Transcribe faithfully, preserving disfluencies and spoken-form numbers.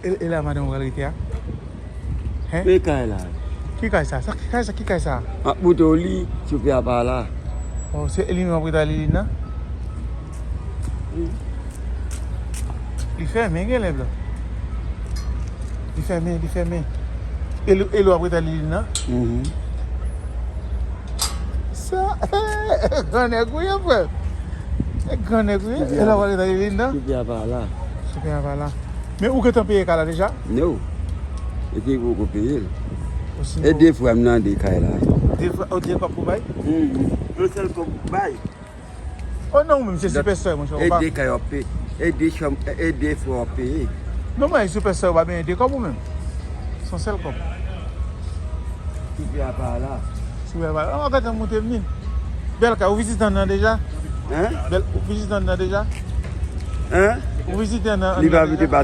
E, e la madanm ou pral rete a? Hen? Men kay la. Ki kay sa? Sa ki kay sa? Ki kay sa? M ap montre w li, chofè a pa la. Oh, se li menm ap rete a Lilin nan? Wi. Li fèmen genlè la. Li fèmen, li fèmen. E li, e li ap rete a Lilin nan? Mhm. Sa, gran nèg ou ye, frè. E gran nèg ou ye. E la ap rete a Lilin nan? Chofè a pa la. Chofè a pa la. Men ou gentan peye kay la deja? No. E ki poko peye l. E de fwa m nan de kay la. De fwa, o, de kòb pou bay? Mhm. Yon sèl kòb pou bay. O non, ou menm se sipèsta, monchè, ou pa. E de kay w ap peye. E de chanm, e de fwa w ap peye. Non, mwen, sipèsta, ou pa benyen de kòb ou menm. Se yon sèl kòb. Chofè a pa la. Chofè a pa la. An, gade, monte vini. Bèl kay, ou vizite anndan deja? Hen? Bèl, ou vizite anndan deja? Hen? Ou vizite anndan deja? Li pa vizite pa